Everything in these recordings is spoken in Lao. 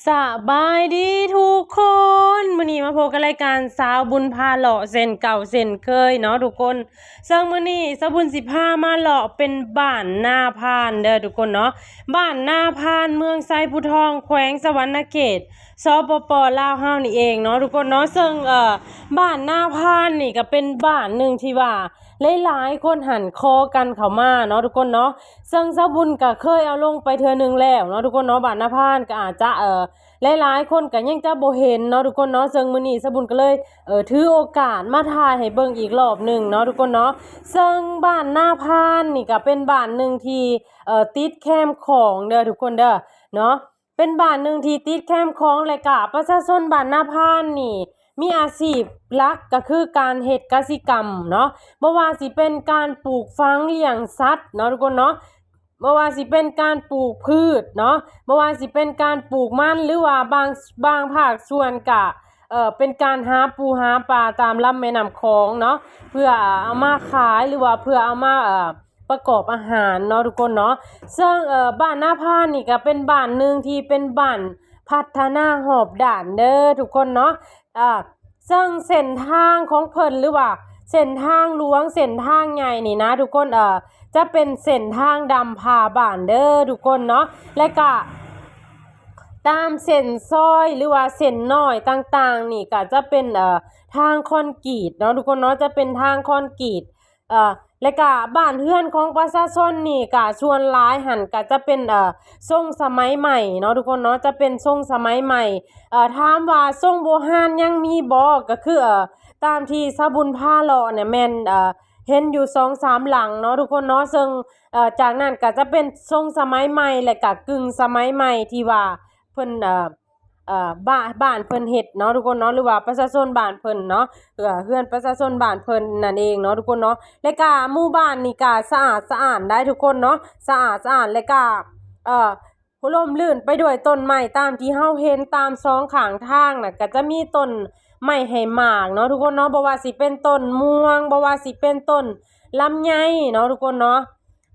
ສະບາຍດີທຸກຄົນ, ມື້ນີ້ມາພົບກັບລາຍການສາວບຸນພາເລາະເຊັ່ນເກົ່າເຊັ່ນເຄີຍເນາະທຸກຄົນ. ເຊິ່ງມື້ນີ້ສາວບຸນຊິພາມາເລາະເປັນບ້ານນາພານເດີທຸກຄົນເນາະ, ບ້ານນາພານ ເມືອງໄຊພູທອງ ແຂວງສະຫວັນນະເຂດ ສປປ ລາວເຮົານີ້ເອງເນາະທຸກຄົນເນາະ. ເຊິ່ງ ເອີ ບ້ານນາພານນີ້ກໍເປັນບ້ານໜຶ່ງທີ່ວ່າ ຫຼາຍໆຄົນຫັ້ນຂໍກັນເຂົ້າມາເນາະທຸກຄົນເນາະ. ເຊິ່ງສາວບຸນກໍເຄີຍເອົາລົງໄປເທື່ອໜຶ່ງແລ້ວເນາະທຸກຄົນເນາະ. ບ້ານນາພານກໍອາດຈະ ເອີ ຫຼາຍໆຄົນກໍຍັງຈະບໍ່ເຫັນເນາະທຸກຄົນເນາະ. ເຊິ່ງມື້ນີ້ສາວບຸນກໍເລີຍ ເອີ ຖືໂອກາດມາຖ່າຍໃຫ້ເບິ່ງອີກລອບໜຶ່ງເນາະທຸກຄົນເນາະ. ເຊິ່ງບ້ານນາພານນີ້ກໍເປັນບ້ານໜຶ່ງທີ່ ເອີ ຕິດແຄມຂອງເດີທຸກຄົນເດີເນາະ. ເປັນບ້ານໜຶ່ງທີ່ຕິດແຄມຂອງ ແລະກະປະຊາຊົນບ້ານນາພານນີ້ ມີອາຊີບຫຼັກກໍຄືການເຮັດກະສິກຳເນາະ, ບໍ່ວ່າຊິເປັນການປູກຝັງ, ລ້ຽງສັດເນາະທຸກຄົນເນາະ, ບໍ່ວ່າຊິເປັນການປູກພືດເນາະ, ບໍ່ວ່າຊິເປັນການປູກມັນ ຫຼືວ່າບາງ ບາງພາກສ່ວນກະ ເອີ ເປັນການຫາປູຫາປາຕາມລຳແມ່ນ້ຳຂອງເນາະ ເພື່ອເອົາມາຂາຍ ຫຼືວ່າເພື່ອເອົາມາ ເອີ ປະກອບອາຫານເນາະທຸກຄົນເນາະ. ເຊິ່ງ ເອີ ບ້ານນາພານນີ້ກໍເປັນບ້ານໜຶ່ງທີ່ເປັນບ້ານພັດທະນາຮອບດ້ານເດີທຸກຄົນເນາະ. ເອີ ເຊິ່ງເສັ້ນທາງຂອງເພິ່ນ ຫຼືວ່າເສັ້ນທາງຫຼວງ ເສັ້ນທາງໃຫຍ່ນີ້ນະທຸກຄົນ ເອີ ຈະເປັນເສັ້ນທາງດຳຜ່າບ້ານເດີທຸກຄົນເນາະ. ແລະກະຕາມເສັ້ນຊອຍ ຫຼືວ່າເສັ້ນນ້ອຍຕ່າງໆນີ້ ກໍຈະເປັນ ເອີ ທາງຄອນກຣີດເນາະທຸກຄົນເນາະ, ຈະເປັນທາງຄອນກຣີດ ເອີ ແລະກະບ້ານເຮືອນຂອງປະຊາຊົນນີ້ກະສ່ວນຫຼາຍຫັ້ນກະຈະເປັນ ເອີ ຊົງສະໄໝໃໝ່ເນາະທຸກຄົນເນາະ, ຈະເປັນຊົງສະໄໝໃໝ່. ເອີ ຖາມວ່າຊົງບູຮານຍັງມີບໍ່? ກະຄື ເອີ ຕາມທີ່ສາວບຸນພາເລາະນີ້ແມ່ນ ເອີ ເຫັນຢູ່ສອງສາມຫຼັງເນາະທຸກຄົນເນາະ. ເຊິ່ງ ເອີ ຈາກນັ້ນກະຈະເປັນຊົງສະໄໝໃໝ່ ແລະກະກຶ່ງສະໄໝໃໝ່ທີ່ວ່າເພິ່ນ ເອີ ເອີ ບ້ານ ບ້ານເພິ່ນເຮັດເນາະທຸກຄົນເນາະ ຫຼືວ່າປະຊາຊົນບ້ານເພິ່ນເນາະ, ເອີ ເຮືອນປະຊາຊົນບ້ານເພິ່ນນັ້ນເອງເນາະທຸກຄົນເນາະ. ແລະກະໝູ່ບ້ານນີ້ກະສະອາດສະອ້ານໄດ໋ທຸກຄົນເນາະ, ສະອາດສະອ້ານ ແລະກະ ເອີ ຮົ່ມລື່ນໄປດ້ວຍຕົ້ນໄມ້ ຕາມທີ່ເຮົາເຫັນຕາມສອງຂ້າງທາງນະ ກະຈະມີຕົ້ນໄມ້ໃຫ້ໝາກເນາະທຸກຄົນເນາະ, ບໍ່ວ່າຊິເປັນຕົ້ນມ່ວງ ບໍ່ວ່າຊິເປັນຕົ້ນລຳໄຍເນາະທຸກຄົນເນາະ.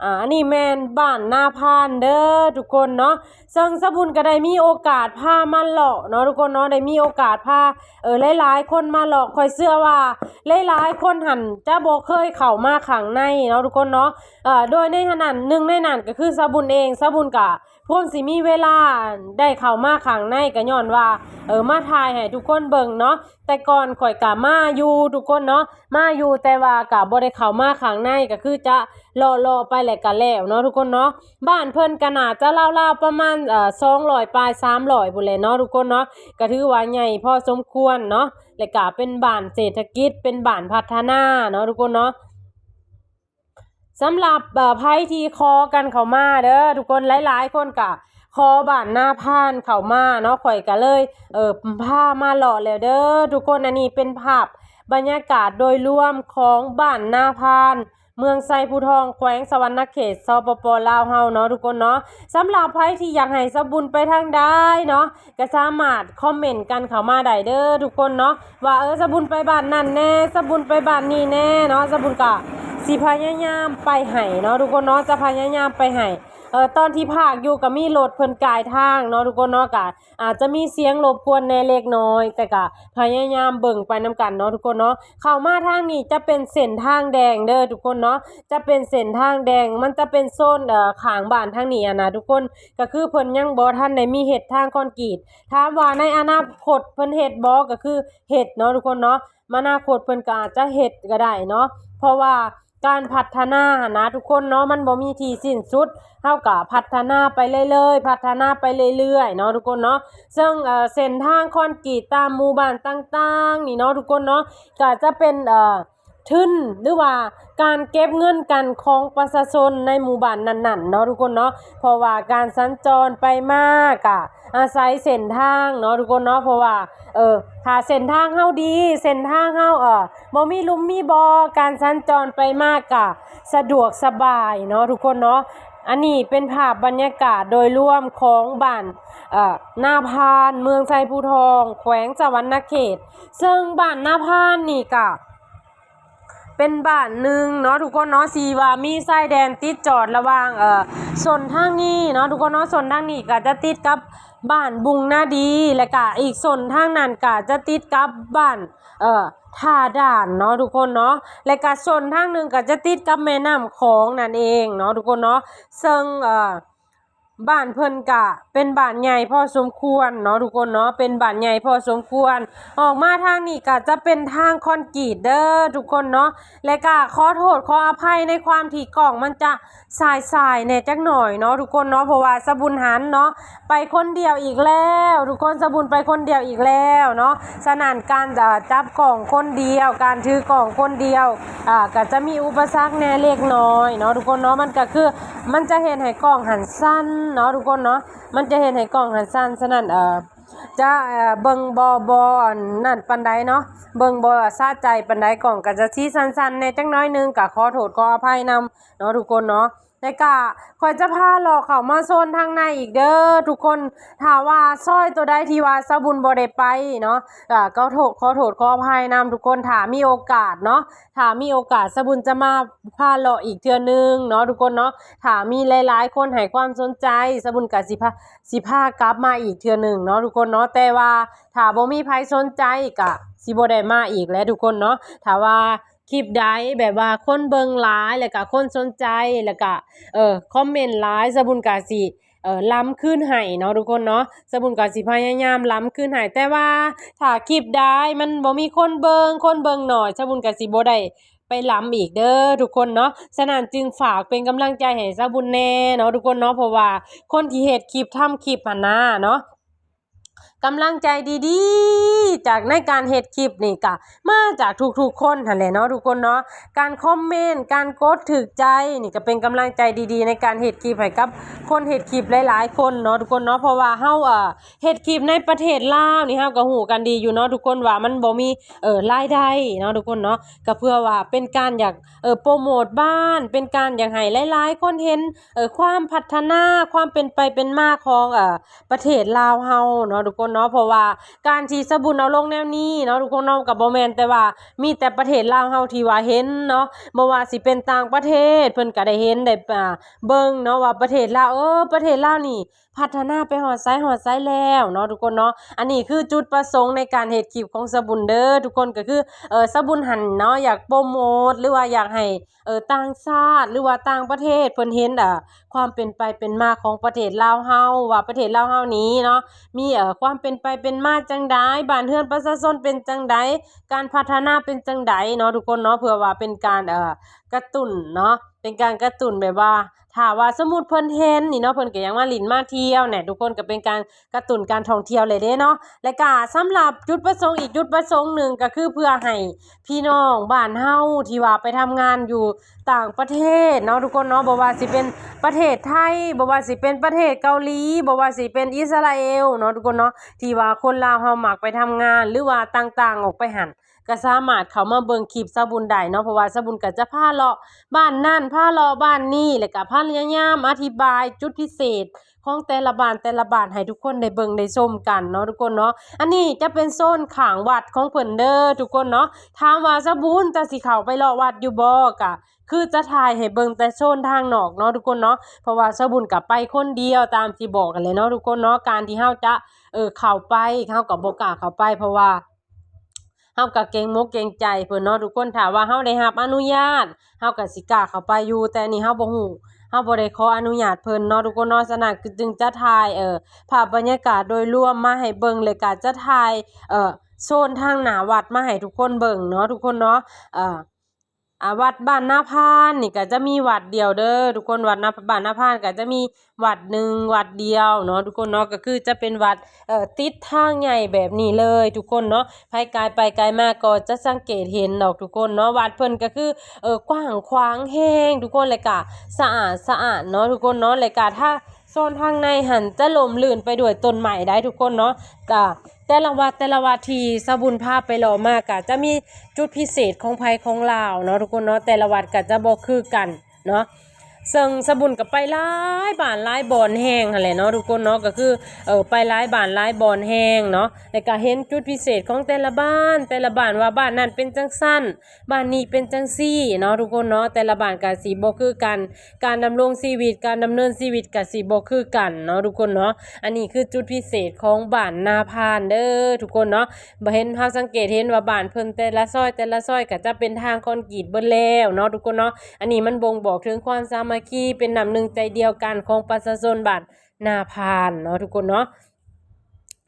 ອາ ອັນນີ້ແມ່ນບ້ານນາພານເດີທຸກຄົນເນາະ. ເຊິ່ງສາວບຸນກໍໄດ້ມີໂອກາດພາມາເລາະເນາະທຸກຄົນເນາະ, ໄດ້ມີໂອກາດພາ ເອີ ຫຼາຍໆຄົນມາເລາະ. ຂ້ອຍເຊື່ອວ່າຫຼາຍໆຄົນຫັ້ນຈະບໍ່ເຄີຍເຂົ້າມາຂ້າງໃນເນາະທຸກຄົນເນາະ. ເອີ ໂດຍໃນນັ້ນ ໜຶ່ງໃນນັ້ນກໍຄືສາວບຸນເອງ, ສາວບຸນກໍພວມຊິມີເວລາໄດ້ເຂົ້າມາຂ້າງໃນ ກໍຍ້ອນວ່າ ເອີ ມາຖ່າຍໃຫ້ທຸກຄົນເບິ່ງເນາະ. ແຕ່ກ່ອນຂ້ອຍກະມາຢູ່ທຸກຄົນເນາະ, ມາຢູ່ ແຕ່ວ່າກະບໍ່ໄດ້ເຂົ້າມາຂ້າງໃນ ກະຄືຈະເລາະໆໄປແລ້ວກະແລ້ວເນາະທຸກຄົນເນາະ. ບ້ານເພິ່ນກະໜ້າຈະລາວໆປະມານ ເອີ ສອງຮ້ອຍປາຍ ສາມຮ້ອຍພຸ້ນແຫຼະເນາະທຸກຄົນເນາະ, ກະຖືວ່າໃຫຍ່ພໍສົມຄວນເນາະ ແລະກະເປັນບ້ານເສດຖະກິດ ເປັນບ້ານພັດທະນາເນາະທຸກຄົນເນາະ. ສຳລັບ ເອີ ໃຜທີ່ຂໍກັນເຂົ້າມາເດີທຸກຄົນ, ຫຼາຍໆຄົນກະຂໍບ້ານນາພານເຂົ້າມາເນາະ, ຂ້ອຍກະເລີຍ ເອີ ພາມາເລາະແລ້ວເດີທຸກຄົນ. ອັນນີ້ເປັນພາບບັນຍາກາດໂດຍລວມຂອງບ້ານນາພານ ເມືອງໄຊພູທອງ ແຂວງສະຫວັນນະເຂດ ສປປ ລາວເຮົາເນາະທຸກຄົນເນາະ. ສຳລັບໃຜທີ່ຢາກໃຫ້ສາວບຸນໄປທາງໃດເນາະ ກະສາມາດຄອມເມັນກັນເຂົ້າມາໄດ້ເດີທຸກຄົນເນາະ ວ່າ ເອີ ສາວບຸນໄປບ້ານນັ້ນແດ່ ສາວບຸນໄປບ້ານນີ້ແດ່ເນາະ, ສາວບຸນກະຊິພະຍາຍາມໄປໃຫ້ເນາະທຸກຄົນເນາະ, ຈະພະຍາຍາມໄປໃຫ້. ເອີ ຕອນທີ່ພາກຢູ່ກະມີລົດເພິ່ນກາຍທາງເນາະທຸກຄົນເນາະ, ກະອາດຈະມີສຽງລົບກວນແດ່ເລັກນ້ອຍ ແຕ່ກະພະຍາຍາມເບິ່ງໄປນຳກັນເນາະທຸກຄົນເນາະ. ເຂົ້າມາທາງນີ້ຈະເປັນເສັ້ນທາງແດງເດີທຸກຄົນເນາະ, ຈະເປັນເສັ້ນທາງແດງ ມັນຈະເປັນໂຊນ ເອີ ຂ້າງບ້ານທາງນີ້ຫັ້ນນະທຸກຄົນ. ກະຄືເພິ່ນຍັງບໍ່ທັນໄດ້ມີເຮັດທາງຄອນກຣີດ. ຖາມວ່າໃນອະນາຄົດເພິ່ນເຮັດບໍ່? ກະຄືເຮັດເນາະທຸກຄົນເນາະ, ອະນາຄົດເພິ່ນກະອາດຈະເຮັດກະໄດ້ເນາະ, ເພາະວ່າການພັດທະນາຫັ້ນນະທຸກຄົນເນາະ ມັນບໍ່ມີທີ່ສິ້ນສຸດ, ເຮົາກະພັດທະນາໄປເລື້ອຍໆ ພັດທະນາໄປເລື້ອຍໆເນາະທຸກຄົນເນາະ. ເຊິ່ງ ເອີ ເສັ້ນທາງຄອນກຣີດຕາມໝູ່ບ້ານຕ່າງໆນີ້ເນາະທຸກຄົນເນາະ ກະຈະເປັນ ເອີ ທຶນ ຫຼືວ່າການເກັບເງິນກັນຂອງປະຊາຊົນໃນໝູ່ບ້ານນັ້ນໆເນາະທຸກຄົນເນາະ, ເພາະວ່າການສັນຈອນໄປມາກະອາໄສເສັ້ນທາງເນາະທຸກຄົນເນາະ. ເພາະວ່າ ເອີ ຖ້າເສັ້ນທາງເຮົາດີ ເສັ້ນທາງເຮົາ ເອີ ບໍ່ມີຫຼຸມມີບໍ່ ການສັນຈອນໄປມາກະສະດວກສະບາຍເນາະທຸກຄົນເນາະ. ອັນນີ້ເປັນພາບບັນຍາກາດໂດຍລວມຂອງບ້ານ ເອີ ນາພານ ເມືອງໄຊພູທອງ ແຂວງສະຫວັນນະເຂດ. ເຊິ່ງບ້ານນາພານນີ້ກະ ເປັນບ້ານໜຶ່ງເນາະທຸກຄົນເນາະ ທີ່ວ່າມີຊາຍແດນຕິດຈອດລະຫວ່າງ ເອີ ຊົນທາງນີ້ເນາະທຸກຄົນເນາະ. ຊົນທາງນີ້ກໍຈະຕິດກັບບ້ານບຸງນາດີ ແລະກະອີກຊົນທາງນັ້ນກໍຈະຕິດກັບບ້ານ ເອີ ທ່າດ່ານເນາະທຸກຄົນເນາະ ແລະກະຊົນທາງໜຶ່ງກໍຈະຕິດກັບແມ່ນ້ຳຂອງນັ້ນເອງເນາະທຸກຄົນເນາະ. ເຊິ່ງ ເອີ ບ້ານເພິ່ນກະເປັນບ້ານໃຫຍ່ພໍສົມຄວນເນາະທຸກຄົນເນາະ ເປັນບ້ານໃຫຍ່ພໍສົມຄວນ. ອອກມາທາງນີ້ກະຈະເປັນທາງຄອນກຣີດເດີທຸກຄົນເນາະ ແລະກະຂໍໂທດຂໍອະໄພໃນຄວາມທີ່ກ້ອງມັນຈະສາຍໆແດ່ຈັກໜ້ອຍເນາະທຸກຄົນເນາະ ເພາະວ່າສະບຸນຫັ້ນເນາະ ໄປຄົນດຽວອີກແລ້ວທຸກຄົນ ສະບຸນໄປຄົນດຽວອີກແລ້ວເນາະ. ສະນັ້ນການ ເອີ ຈັບກ້ອງຄົນດຽວ ການຖືກ້ອງຄົນດຽວ ອາ ກໍຈະມີອຸປະສັກແດ່ເລັກນ້ອຍເນາະທຸກຄົນເນາະ. ມັນກໍຄື ມັນຈະເຮັດໃຫ້ກ້ອງຫັ້ນສັ່ນເນາະທຸກຄົນເນາະ ມັນຈະເຮັດໃຫ້ກ້ອງຫັ້ນສັ່ນ. ສະນັ້ນ ເອີ ຈະ ເອີ ເບິ່ງບໍ່ ບໍ່ອັນນັ້ນປານໃດເນາະ ເບິ່ງບໍ່ສະໃຈປານໃດ ກ້ອງກໍຈະຊິສັ່ນໆແດ່ຈັກໜ້ອຍໜຶ່ງ ກໍຂໍໂທດຂໍອະໄພນຳເນາະທຸກຄົນເນາະ. ແລ້ວກະຂ້ອຍຈະພາເລາະເຂົ້າມາໂຊນທາງໃນອີກເດີທຸກຄົນ. ຖ້າວ່າຊອຍໂຕໃດທີ່ວ່າສາວບຸນບໍ່ໄດ້ໄປເນາະ ກະຂໍໂທດ ຂໍໂທດຂໍອະໄພນຳທຸກຄົນ. ຖ້າມີໂອກາດເນາະ ຖ້າມີໂອກາດສາວບຸນຈະມາພາເລາະອີກເທື່ອໜຶ່ງເນາະທຸກຄົນເນາະ. ຖ້າມີຫຼາຍໆຄົນໃຫ້ຄວາມສົນໃຈ ສາວບຸນກະຊິພາ ຊິພາກັບມາອີກເທື່ອໜຶ່ງເນາະທຸກຄົນເນາະ. ແຕ່ວ່າຖ້າບໍ່ມີໃຜສົນໃຈກະຊິບໍ່ໄດ້ມາອີກແຫຼະທຸກຄົນເນາະ. ຖ້າວ່າ ຄລິບໃດແບບວ່າຄົນເບິ່ງຫຼາຍ ແລ້ວກະຄົນສົນໃຈ ແລ້ວກະ ເອີ ຄອມເມັນຫຼາຍ ສາວບຸນກະຊິ ເອີ ລຳຄືນໃຫ້ເນາະທຸກຄົນເນາະ. ສາວບຸນກະຊິພະຍາຍາມລຳຄືນໃຫ້ ແຕ່ວ່າຖ້າຄລິບໃດມັນບໍ່ມີຄົນເບິ່ງ ຄົນເບິ່ງໜ້ອຍ ສາວບຸນກະຊິບໍ່ໄດ້ໄປລຳອີກເດີທຸກຄົນເນາະ. ສະນັ້ນຈຶ່ງຝາກເປັນກຳລັງໃຈໃຫ້ສາວບຸນແດ່ເນາະທຸກຄົນເນາະ ເພາະວ່າຄົນທີ່ເຮັດຄລິບ ທຳຄລິບຫັ້ນນາເນາະ ກຳລັງໃຈດີໆ ຈາກໃນການເຮັດຄລິບນີ້ກະມາຈາກທຸກໆຄົນຫັ້ນແຫຼະເນາະທຸກຄົນເນາະ. ການຄອມເມັນ ການກົດຖືກໃຈນີ້ກະເປັນກຳລັງໃຈດີໆ ໃນການເຮັດຄລິບໃຫ້ກັບຄົນເຮັດຄລິບຫຼາຍໆຄົນເນາະທຸກຄົນເນາະ. ເພາະວ່າເຮົາ ເອີ ເຮັດຄລິບໃນປະເທດລາວນີ້ ເຮົາກະຮູ້ກັນດີຢູ່ເນາະທຸກຄົນວ່າມັນບໍ່ມີ ເອີ ລາຍໄດ້ເນາະທຸກຄົນເນາະ. ກະເພື່ອວ່າເປັນການຢາກ ເອີ ໂປຣໂມດບ້ານ ເປັນການຢາກໃຫ້ຫຼາຍໆຄົນເຫັນ ເອີ ຄວາມພັດທະນາ ຄວາມເປັນໄປເປັນມາຂອງ ເອີ ປະເທດລາວເຮົາເນາະທຸກຄົນເນາະ. ເພາະວ່າການທີ່ສາວບຸນເອົາລົງແນວນີ້ເນາະທຸກຄົນເນາະ ກໍບໍ່ແມ່ນແຕ່ວ່າມີແຕ່ປະເທດລາວເຮົາທີ່ວ່າເຫັນເນາະ ບໍ່ວ່າຊິເປັນຕ່າງປະເທດ ເພິ່ນກໍໄດ້ເຫັນ ໄດ້ ອາ ເບິ່ງເນາະວ່າປະເທດລາວ ເອີ ປະເທດລາວນີ້ພັດທະນາໄປຮອດໃສຮອດໃສແລ້ວເນາະທຸກຄົນເນາະ. ອັນນີ້ຄືຈຸດປະສົງໃນການເຮັດຄລິບຂອງສາວບຸນເດີທຸກຄົນ ກໍຄື ເອີ ສາວບຸນຫັ້ນເນາະ ຢາກໂປຣໂມດ ຫຼືວ່າຢາກໃຫ້ ເອີ ຕ່າງຊາດ ຫຼືວ່າຕ່າງປະເທດເພິ່ນເຫັນ ເອີ ຄວາມເປັນໄປເປັນມາຂອງປະເທດລາວເຮົາ ວ່າປະເທດລາວເຮົານີ້ເນາະ ມີ ເອີ ຄວາມເປັນໄປເປັນມາຈັ່ງໃດ ບ້ານເຮືອນປະຊາຊົນເປັນຈັ່ງໃດ ການພັດທະນາເປັນຈັ່ງໃດເນາະທຸກຄົນເນາະ. ເພື່ອວ່າເປັນການ ເອີ ກະຕຸ້ນເນາະ ເປັນການກະຕຸ້ນແບບວ່າ ຖ້າວ່າສົມມຸດເພິ່ນເຫັນນີ້ເນາະ ເພິ່ນກໍຢາກມາຫຼິ້ນມາທ່ຽວແນ່ທຸກຄົນ ກໍເປັນການ ກະຕຸ້ນການທ່ອງທ່ຽວເລີຍເດ້ເນາະ. ແລະກະສຳລັບຈຸດປະສົງອີກຈຸດປະສົງໜຶ່ງ ກະຄືເພື່ອໃຫ້ພີ່ນ້ອງບ້ານເຮົາທີ່ວ່າໄປທຳງານຢູ່ຕ່າງປະເທດເນາະທຸກຄົນເນາະ ບໍ່ວ່າຊິເປັນປະເທດໄທ ບໍ່ວ່າຊິເປັນປະເທດເກົາຫຼີ ບໍ່ວ່າຊິເປັນອິດສະຣາເອວເນາະທຸກຄົນເນາະ ທີ່ວ່າຄົນລາວເຮົາມັກໄປທຳງານ ຫຼືວ່າຕ່າງໆອອກໄປຫັ້ນ ກະສາມາດເຂົ້າມາເບິ່ງຄລິບສາວບຸນໄດ້ເນາະ ເພາະວ່າສາວບຸນກະຈະພາເລາະບ້ານນັ້ນ ພາເລາະບ້ານນີ້ ແລະກະພະຍາຍາມອະທິບາຍຈຸດພິເສດ ຂອງແຕ່ລະບ້ານແຕ່ລະບ້ານໃຫ້ທຸກຄົນໄດ້ເບິ່ງໄດ້ຊົມກັນເນາະທຸກຄົນເນາະ. ອັນນີ້ຈະເປັນໂຊນຂ້າງວັດຂອງເພິ່ນເດີທຸກຄົນເນາະ. ຖາມວ່າສາວບຸນຈະຊິເຂົ້າໄປເລາະວັດຢູ່ບໍ່ ກະຄືຈະຖ່າຍໃຫ້ເບິ່ງແຕ່ໂຊນທາງນອກເນາະທຸກຄົນເນາະ ເພາະວ່າສາວບຸນກະໄປຄົນດຽວຕາມທີ່ບອກຫັ້ນແຫຼະເນາະທຸກຄົນເນາະ. ການທີ່ເຮົາຈະ ເອີ ເຂົ້າໄປ ເຮົາກະບໍ່ກ້າເຂົ້າໄປ ເພາະວ່າ ເຮົາກະເກງມົກເກງໃຈເພິ່ນເນາະທຸກຄົນ. ຖ້າວ່າເຮົາໄດ້ຮັບອະນຸຍາດ ເຮົາກະຊິກ້າເຂົ້າໄປຢູ່ ແຕ່ອັນນີ້ເຮົາບໍ່ຮູ້ ເຮົາບໍ່ໄດ້ຂໍອະນຸຍາດເພິ່ນເນາະທຸກຄົນເນາະ. ສະນັ້ນຄືຈຶ່ງຈະຖ່າຍ ເອີ ພາບບັນຍາກາດໂດຍລວມມາໃຫ້ເບິ່ງ ແລະກະຈະຖ່າຍ ເອີ ໂຊນທາງໜ້າວັດມາໃຫ້ທຸກຄົນເບິ່ງເນາະທຸກຄົນເນາະ. ເອີ ອາ ວັດບ້ານນາພານນີ້ກະຈະມີວັດດຽວເດີທຸກຄົນ ວັດນາ ບ້ານນາພານກະຈະມີ ວັດໜຶ່ງວັດດຽວເນາະທຸກຄົນເນາະ ກໍຄືຈະເປັນວັດ ເອີ ຕິດທາງໃຫຍ່ແບບນີ້ເລີຍທຸກຄົນເນາະ. ໃຜກາຍໄປກາຍມາກໍຈະສັງເກດເຫັນດອກທຸກຄົນເນາະ. ວັດເພິ່ນກໍຄື ເອີ ກວ້າງຂວາງແຮງທຸກຄົນ ແລະກະສະອາດສະອ້ານເນາະທຸກຄົນເນາະ. ແລະກະຖ້າໂຊນທາງໃນຫັ້ນຈະຮົ່ມລື່ນໄປດ້ວຍຕົ້ນໄມ້ໄດ໋ທຸກຄົນເນາະ. ກະແຕ່ລະວັດ ແຕ່ລະວັດທີ່ສາວບຸນພາໄປເລາະມາ ກະຈະມີຈຸດພິເສດຂອງໃຜຂອງລາວເນາະທຸກຄົນເນາະ. ແຕ່ລະວັດກະຈະບໍ່ຄືກັນເນາະ. ເຊິ່ງສາວບຸນກໍໄປຫຼາຍບ້ານຫຼາຍບ່ອນແຮງຫັ້ນແຫຼະເນາະທຸກຄົນເນາະ ກໍຄື ເອີ ໄປຫຼາຍບ້ານຫຼາຍບ່ອນແຮງເນາະ ແລ້ວກໍເຫັນຈຸດພິເສດຂອງແຕ່ລະບ້ານ ແຕ່ລະບ້ານວ່າບ້ານນັ້ນເປັນຈັ່ງຊັ້ນ ບ້ານນີ້ເປັນຈັ່ງຊີ້ເນາະທຸກຄົນເນາະ ແຕ່ລະບ້ານກໍຊິບໍ່ຄືກັນ ການດຳລົງຊີວິດ ການດຳເນີນຊີວິດກໍຊິບໍ່ຄືກັນເນາະທຸກຄົນເນາະ ອັນນີ້ຄືຈຸດພິເສດຂອງບ້ານນາພານເດີທຸກຄົນເນາະ ບໍ່ເຫັນ ເຮົາສັງເກດເຫັນວ່າບ້ານເພິ່ນແຕ່ລະຊອຍ ແຕ່ລະຊອຍກໍຈະເປັນທາງຄອນກຣີດເບິດແລ້ວເນາະທຸກຄົນເນາະ ອັນນີ້ມັນບົ່ງບອກເຖິງຄວາມສາມັກຄີ ເປັນນ້ຳໜຶ່ງໃຈດຽວກັນຂອງປະຊາຊົນບ້ານນາພານເນາະທຸກຄົນເນາະ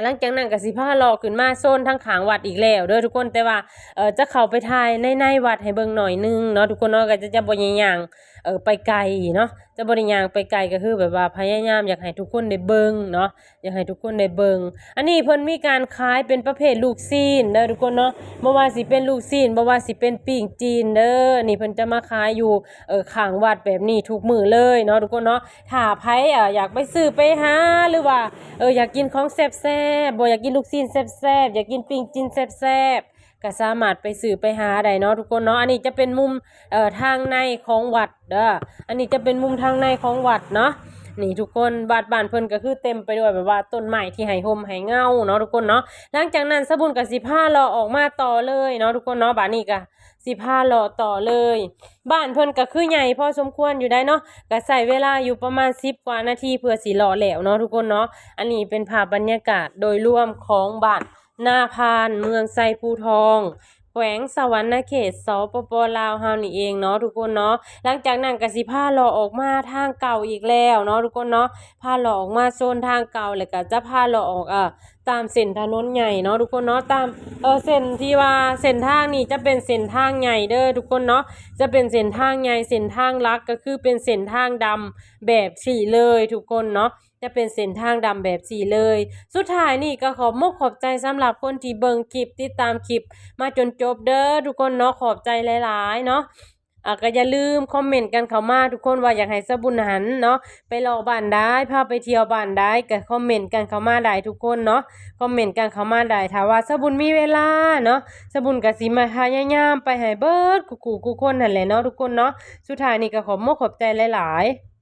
ຫຼັງຈາກນັ້ນກໍຊິພາເລາະຂຶ້ນມາໂຊນທາງຂ້າງວັດອີກແລ້ວເດີທຸກຄົນ ແຕ່ວ່າ ເອີ ຈະເຂົ້າໄປຖ່າຍໃນ ໃນວັດໃຫ້ເບິ່ງໜ້ອຍໜຶ່ງເນາະທຸກຄົນເນາະ ກໍຈະ ຈະບໍ່ໄດ້ຍ່າງ ເອີ ໄປໄກເນາະ ຈະບໍ່ໄດ້ຍ່າງໄປໄກ ກໍຄືແບບວ່າພະຍາຍາມຢາກໃຫ້ທຸກຄົນໄດ້ເບິ່ງເນາະ ຢາກໃຫ້ທຸກຄົນໄດ້ເບິ່ງ ອັນນີ້ເພິ່ນມີການຂາຍເປັນປະເພດລູກຊີ້ນເດີທຸກຄົນເນາະ ບໍ່ວ່າຊິເປັນລູກຊີ້ນ ບໍ່ວ່າຊິເປັນປີ້ງຈີນເດີ ນີ້ເພິ່ນຈະມາຂາຍຢູ່ ເອີ ຂ້າງວັດແບບນີ້ທຸກມື້ເລີຍເນາະທຸກຄົນເນາະ ຖ້າໃຜ ເອີ ຢາກໄປຊື້ໄປຫາ ຫຼືວ່າ ເອີ ຢາກກິນຂອງແຊບໆ ບໍ່ຢາກກິນລູກຊີ້ນແຊບໆ ຢາກກິນປີ້ງຈີນແຊບໆ ກໍສາມາດໄປຊື້ໄປຫາໄດ້ເນາະທຸກຄົນເນາະ ອັນນີ້ຈະເປັນມຸມ ເອີ ທາງໃນຂອງວັດເດີ ອັນນີ້ຈະເປັນມຸມທາງໃນຂອງວັດເນາະ ນີ້ທຸກຄົນ ວັດບ້ານເພິ່ນກໍຄືເຕັມໄປດ້ວຍແບບວ່າຕົ້ນໄມ້ທີ່ໃຫ້ຮົ່ມໃຫ້ເງົາເນາະທຸກຄົນເນາະ ຫຼັງຈາກນັ້ນສາວບຸນກໍຊິພາເລາະອອກມາຕໍ່ເລີຍເນາະທຸກຄົນເນາະ ບາດນີ້ກໍຊິພາເລາະຕໍ່ເລີຍ ບ້ານເພິ່ນກໍຄືໃຫຍ່ພໍສົມຄວນຢູ່ໄດ໋ເນາະ ກໍໃຊ້ເວລາຢູ່ປະມານສິບກວ່ານາທີເພື່ອຊິເລາະແລ້ວເນາະທຸກຄົນເນາະ ອັນນີ້ເປັນພາບບັນຍາກາດໂດຍລວມຂອງບ້ານນາພານ ເມືອງໄຊພູທອງ ແຂວງສະຫວັນນະເຂດ ສປປ ລາວ ເຮົານີ້ເອງເນາະທຸກຄົນເນາະ ຫຼັງຈາກນັ້ນກໍຊິພາເລາະອອກມາທາງເກົ່າອີກແລ້ວເນາະທຸກຄົນເນາະ ພາເລາະອອກມາໂຊນທາງເກົ່າ ແລ້ວກໍຈະພາເລາະອອກ ເອີ ຕາມເສັ້ນຖະໜົນໃຫຍ່ເນາະທຸກຄົນເນາະ ຕາມ ເອີ ເສັ້ນທີ່ວ່າເສັ້ນທາງນີ້ຈະເປັນເສັ້ນທາງໃຫຍ່ເດີທຸກຄົນເນາະ ຈະເປັນເສັ້ນທາງໃຫຍ່ ເສັ້ນທາງຫຼັກ ກໍຄືເປັນເສັ້ນທາງດຳແບບນີ້ເລີຍທຸກຄົນເນາະ ຈະເປັນເສັ້ນທາງດຳແບບນີ້ເລີຍ ສຸດທ້າຍນີ້ກໍຂອບມົກຂອບໃຈສຳລັບຄົນທີ່ເບິ່ງຄລິບ ຕິດຕາມຄລິບມາຈົນຈົບເດີທຸກຄົນເນາະ ຂອບໃຈຫຼາຍໆເນາະ ອ່າ ກໍຢ່າລືມຄອມເມັນກັນເຂົ້າມາທຸກຄົນ ວ່າຢາກໃຫ້ສາວບຸນຫັ້ນເນາະ ໄປເລາະບ້ານໃດ ພາໄປທ່ຽວບ້ານໃດ ກໍຄອມເມັນກັນເຂົ້າມາໄດ້ທຸກຄົນເນາະ ຄອມເມັນກັນເຂົ້າມາໄດ້ ຖ້າວ່າສາວບຸນມີເວລາເນາະ ສາວບຸນກໍຊິມາພະຍາຍາມໄປໃຫ້ເບິດຄູ່ໆຄູ່ຄົນຫັ້ນແຫຼະເນາະທຸກຄົນເນາະ ສຸດທ້າຍນີ້ກໍຂອບມົກຂອບໃຈຫຼາຍໆ.